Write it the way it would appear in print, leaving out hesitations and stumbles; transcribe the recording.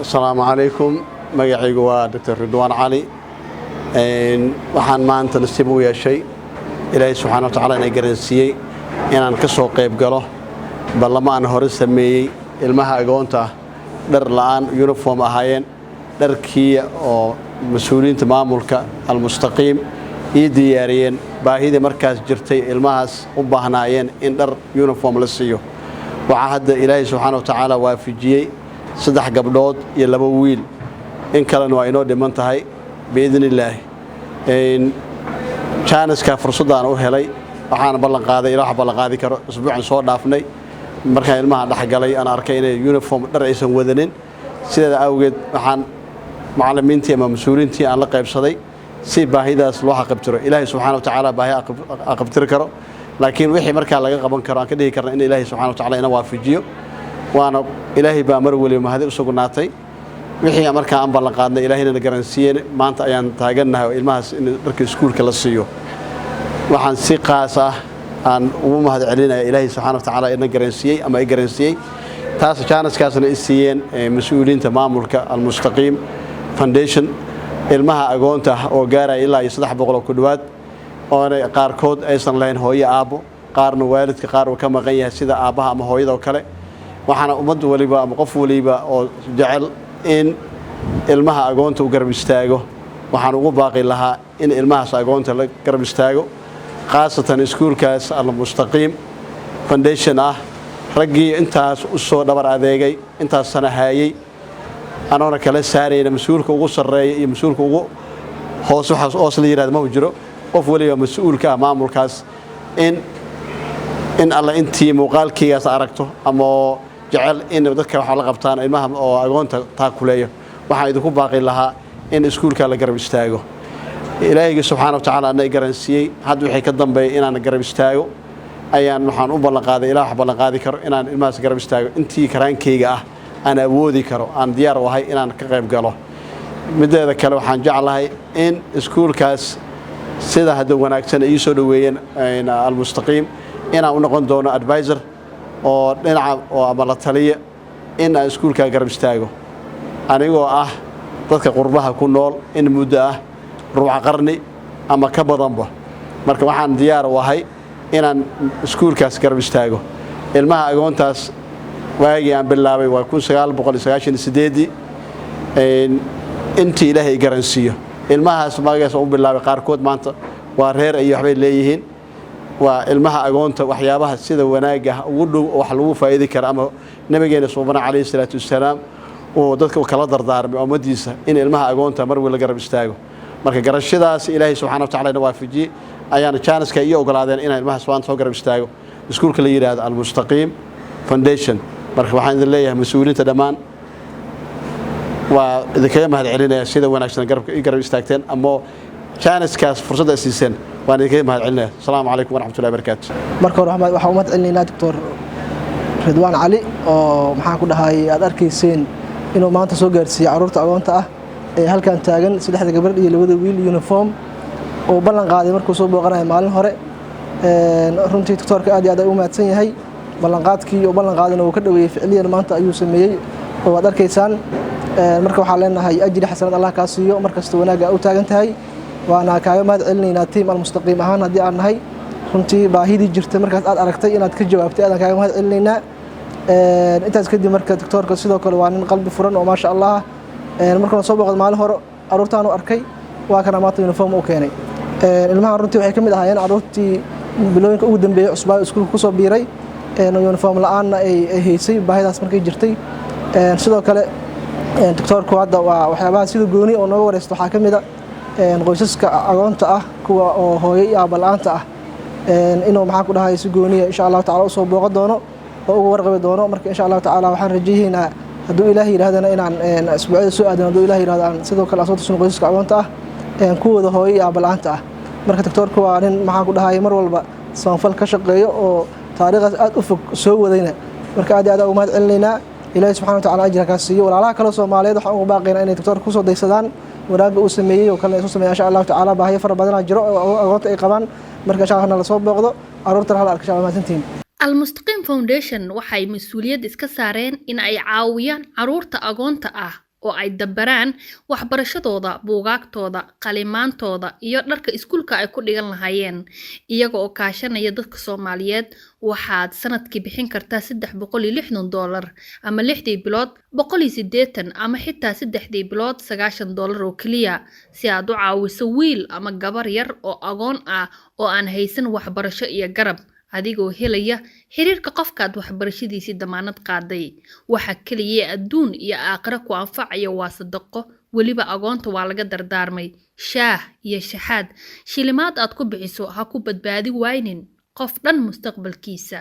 Asalaamu calaykum. Magacaygu waa Doctor Ridwaan Cali. Waxaan maanta nasiib u yeeshay, Ilaahay subxana wa tacala ina garansiiyey, inaan ka soo qayb galo ballamo aan hore sameeyey. Ilmaha agoonta ah dhar la'aan uniform ahaayeen, dharkii oo mas-uuliyiinta maamulka Almustaqiim ii diyaariyeen, baahidii markaas jirtay ilmahaas u baahnaayeen in dhar uniform la siiyo. Waxaa hadda Ilaahay subxaana wa tacaala waafajiyey saddex gabdhood iyo laba wiil, in kalena waa inoo dhiman tahay biidni illaahi. Jaaniska fursaddaan u helay, waxaana ballanqaaday ilaa wax ballanqaadi karo. Isbuucan soo dhaafnay markaan ilmaha dhexgalay aan arkay inay uniform dhar aysan wadanin. Sideeda awgeed waxaan macallimiintii ama mas-uuliyiintii aan la qaybsaday si baahidaas loo xaqabtiro. Ilaahay subxana wa tacaala baahi aqabtiri karo, laakiin wixii markaa laga qaban karo aan ka dhihi karna in Ilaahay subxana wa tacala ina waafajiyo. Waana Ilaahay baa mar weliba mahadi u sugnaatay. Wixii markaa aan ballanqaadnay Ilaahayna na garansiiyeen, maanta ayaan taagannahay oo ilmahaas in dharka iskuulka la siiyo. Waxaan si qaas ah aan ugu mahad celinaya Ilaahay subxana wa tacaala ina garansiiyey ama i garansiiyey taas, jaaniskaasna i siiyeen mas-uuliyiinta maamulka Almustaqiim Foundation. Ilmaha agoonta ah oo gaaraya ilaa iyo 300 oo ku dhowaad, oona qaarkood aysan lahayn hooyo, aabbo, qaarna waalidka qaar uu ka maqan yahay, sida aabbaha ama hooyada oo kale. Waxaana ummad waliba ama qof waliba oo jecel in ilmaha agoonta u garab istaago, waxaan ugu baaqi lahaa in ilmahaas agoonta la garab istaago, khaasatan iskuulkaas Almustaqiim Foundation ah. Raggii intaas u soo dhabar adeegay, intaas sana haayey, anoona kala saarayna mas-uulka ugu sarreeya iyo mas-uulka ugu hoos, waxaas hoos la yihahda ma jiro. Qof waliba mas-uulka ah maamulkaas, in alla intii muuqaalkeygaas aragto ama jecel in dadka wax la qabtaan, ilmaha oo agoonta taakuleeyo, waxaan idinku baaqi lahaa in iskuulka la garab istaago. Ilaahayga subxaana wa tacaala ana i garansiiyey, hadda wixii ka dambeeya inaan garab istaago ayaan waxaan u ballanqaaday ilaah wax ballanqaadi karo, inaan ilmahaas garab istaago intii karaankeyga ah, aan awoodi karo, aan diyaar u ahay inaan ka qayb galo. Mideeda kale, waxaan jeclahay in iskuulkaas sida hadda wanaagsan ay ii soo dhoweeyeen Almustaqiim inaan u noqon doono advisor oo dhinaca oo ama la taliya, in aan iskuulkaa garab istaago, anigoo ah dadka qurbaha ku nool in muddo ah ruuca qarni ama ka badanba. Marka waxaan diyaar u ahay inaan iskuulkaas garab istaago ilmaha agoontaas. Waagii aan bilaabay waa 1998-ii. Intii Ilaahay garansiiyo ilmahaas magaas u bilaabay, qaarkood maanta waa reer iyo waxbay leeyihiin. Waa ilmaha agoonta waxyaabaha sida wanaagga ugu dhow wax lagu faa'idi kara, ama Nabigeena suubana calayhi salaatu wassalaam uu dadka kala dardaarmay ummadiisa in ilmaha agoonta mar weli la garab istaago. Marka garashadaas Ilaahay subxana wa tacala ina waafajiyey ayaana jaaniska iyo ogolaadeen inaan ilmahaas maanta soo garab istaago iskuulka la yidhaahdo Almustaqiim Foundation. Marka waxaan idin leeyahay, mas-uuliyiinta dhammaan waa idinkaga mahad celinaya sida wanaagsan garabka i garab istaagteen ama jaaniskaas fursadda ay siiseen. Waan idinkaga mahad celinaya. Asalaamu calaykum waraxmatullahi barakaatu. Marka hore waxaan u mahad celinaynaa Doctor Ridwaan Cali oo, maxaan ku dhahay, aad arkayseen inuu maanta soo gaarsiiyey carruurta agoonta ah ee halkan taagan, saddexda gabadh iyo labada wiil, uniform uu ballan qaaday markuu soo booqanayo maalin hore. Runtii doctoorka aad iyo aad ay u mahadsan yahay. Ballanqaadkii uu ballan qaadayna uu ka dhaweeyey, ficiliyan maanta ayuu sameeyey oo waad arkaysaan. Marka waxaan leenahay ajri xasanad Allah kaa siiyo, markasta wanaagga u taagan tahay. Waana kaaga mahad celinaynaa team Almustaqiim ahaan haddii aan nahay. Runtii baahidii jirtay markaas aad aragtay inaad ka jawaabtay, aadaan kaaga mahad celinaynaa. Intaas kadib, marka doctoorka sidoo kale waa nin qalbi furan oo maasha Allah. Markaan soo booqday maalin hore aruurtaan u arkay, waa kana maanta uniform u keenay ilmahan. Runtii waxay ka mid ahaayeen aruurtii bilooyinka ugu dambeeyey cusbaa iskuulka kusoo biiray, uniform la-aanna ay haysay baahidaas markay jirtay. Sidoo kale doctoorku hadda waa waxyaabaha sida gooni oo nooga wareysto waxaa ka mid a qoysaska agoonta ah, kuwa oo hooyo iyo aabba la-aanta ah, inuu, maxaan ku dhahay, si gooniya insha Allahu tacala usoo booqan doono oo uga warqabi doono. Marka insha Allahu tacala waxaan rajaynaynaa, hadduu Ilaah yidhahdana, inaan isbuucyada soo aadan, hadduu Ilaah yidhahdo, aan sidoo kale aan soo tusno qoysaska agoonta ah, kuwooda hooyo iyo aabba la-aanta ah. Marka doctoorku waa nin, maxaan ku dhahay, mar walba samafal ka shaqeeyo oo taariikhdaas aad u fog soo wadayna. Marka aad iyo aad ugu mahad celinaynaa. Ilaahi subxana wa tacala ajra kaa siiyo. Walaalaha kaloo Soomaaliyeed waxaan ugu baaqaynaa inay doctoorka kusoo daysadaan wanaagga uu sameeyey oo kalena ay soo sameeyaan insha Allahu tacaala. Baahiyo fara badanaa jiro oo agoonta ay qabaan. Marka insha Allah nala soo booqdo, carruurtana hala arka insha Allah. Mahadsantihiin. Almustaqiim Foundation waxay mas-uuliyad iska saareen in ay caawiyaan caruurta agoonta ah. Oo ay dabaraan waxbarashadooda, buugaagtooda, qalimaantooda iyo dharka iskuulka ay ku dhigan lahaayeen, iyaga oo kaashanaya dadka Soomaaliyeed. Waxaad sanadkii bixin kartaa $360, ama lixdii bilood 180, ama xitaa saddexdii bilood $90 oo keliya, si aad u caawiso wiil ama gabar yar oo agoon ah oo aan haysan waxbarasho iyo garab, adigoo helaya xiriirka qofkaad waxbarashadiisii damaanad qaaday. Waxa keliya ee adduun iyo aakhiro ku anfacaya waa sadaqo. Weliba agoonta waa laga dardaarmay shaah iyo shaxaad. Shilimaad aad ku bixiso ha ku badbaadi waynin qof dhan mustaqbalkiisa.